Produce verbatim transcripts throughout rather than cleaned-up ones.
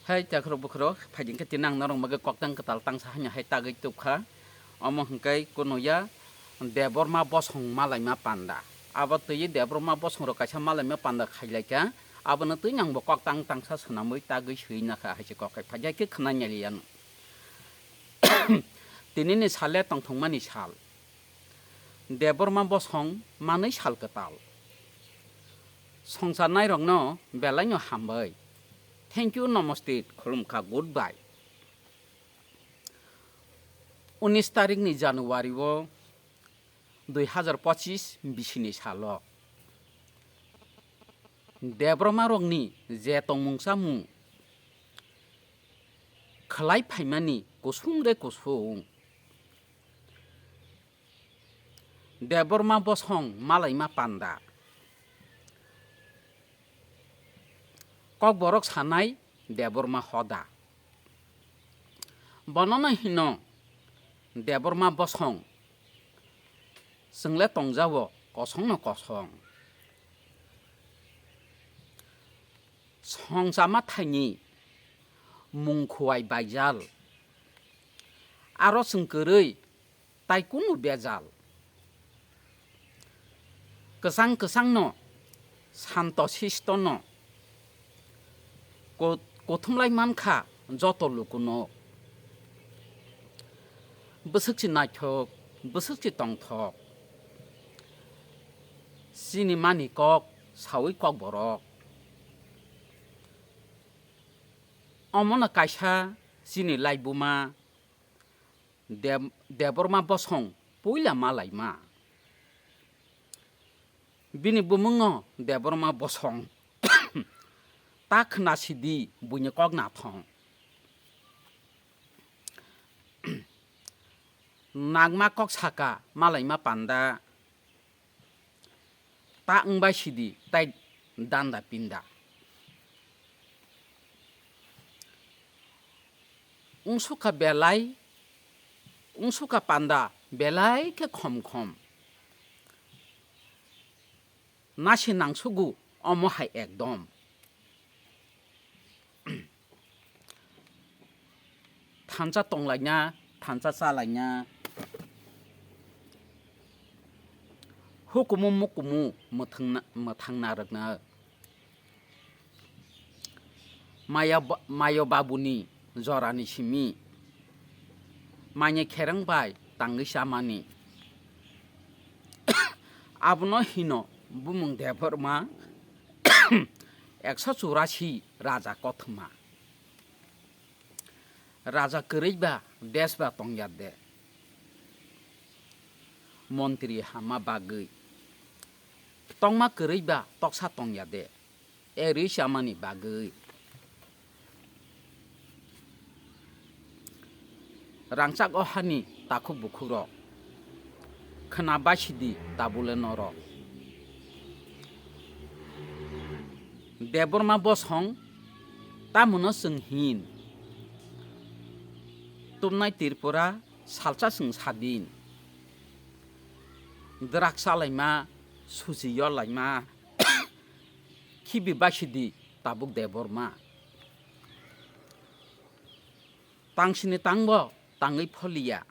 Hai chakhro bukhro, phaijing khe tini ang norok bagwi koktang kwtal tangsa haino hai tagwi tubkha. Omo hwnkhe kunuya Debbarma bosong malaima panda. Abo twi Debbarma bosong rok kaisa malaima panda khailaikha. Abono twi ang bo koktang tangsa swnamwi tagwi swi nakha hai se kok hai phaijak khe khwnai naliya no. Tini ni sale tongthokmani sal. Debbarma bosong manwi sal kwtal. Songcharnairokno belaino hambai. Thank you, namaste, khulumkha, goodbye. Unis tarikni January-o dui hazar pochis bisini salo Debbarmarokni je tongmung chamung khwlai phaimani kusung re kusung. Debbarma bosong malaima panda. Kokborok sanai Debbarma hoda. Bonono hino Debbarma bosong. Chwngle tongjago kosongno kosong. Songchama thaini mung khuwai baijal. Aro chwng kwrwi tai kunu bejal. Kwchang kwchangno, santo sistono, ko-, kothumlai mankha joto lukuno. Bwswk se naithok, bwswk se tongthok. Chini mani kok saui kokborok. Omono kaisa chini laibuma Deb-, Debbarma bosong puila malaima. Bini bumungno Debbarma bosong. Ta khna sidi buini kok nathong. Nagma kok saka malaima panda. Ta wngbai sidi tai danda pinda. Wngsukha belai, wngsukha panda belai khe khom khom. Nasi nangsugu omo hai ekdom. Thansa tonglaina, thansa chalaina. Hukumu mukumu mwthangna, mwthangna rwkna. Maya ba-, mayo babuni jorani simi. Manya kherang bai tangwi chamani. Abono hino bumung Debbarma ekso churasi raja kothoma. Raja kwrwi ba desh ba tongya de. Montri hama bagwi. Tongma kwrwi ba toksa tongya de. Erwi chamani bagwi. Rangchak o hani takhuk bukhukrok. Khna baisidi tabule norok. Debbarma bosong tamono chwng hin. Tumnai Tripura salsa chwng sadin. Drak chalaima, suji yolaima, khibi baisidi tabuk Debbarma. Tangsini tangbo tangwi pholiya,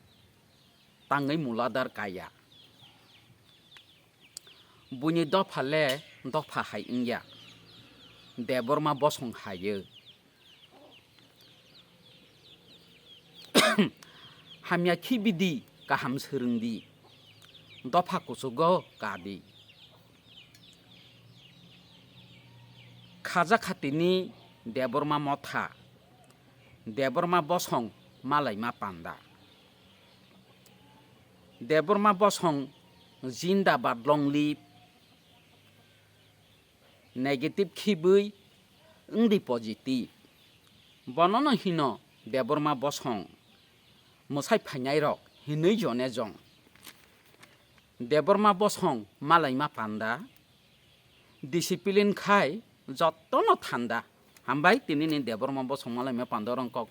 tangwi muladar kaya. Buini dopha le dopha hai wngya, Debbarma bosong hai-o. Hamya khibidi, kaham swrwngdi, dopha kuchugo kadi. Khaja khatini Debbarma motha, Debbarma bosong malaima panda. Debbarma bosong jindabad long live, negative khibwi wngdi positive. Bonono hino Debbarma bosong mwsai phainairok hinwi jone jong. Debbarma bosong malaima panda, discipline khai jotono thanda. Hambai tinini Debbarma bosong malaima panda rong kok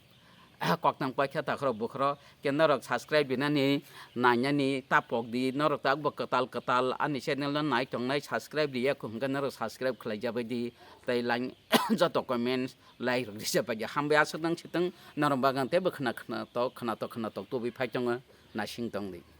koktang paikha takhorok bukhorok, ke norok subscribe rinani nainani ta pokdi, norok ta bo kwtal kwtal ani channel no nai tongnai, subscribe riya hwnkhe norok subscribe khlai jabai di, tei lang joto comments like rok rija bai di. Hambai aswk nang sitwng norok bagwng teibo khna khna tok khna tok khna tok tubui phai tongo, naising tongdi.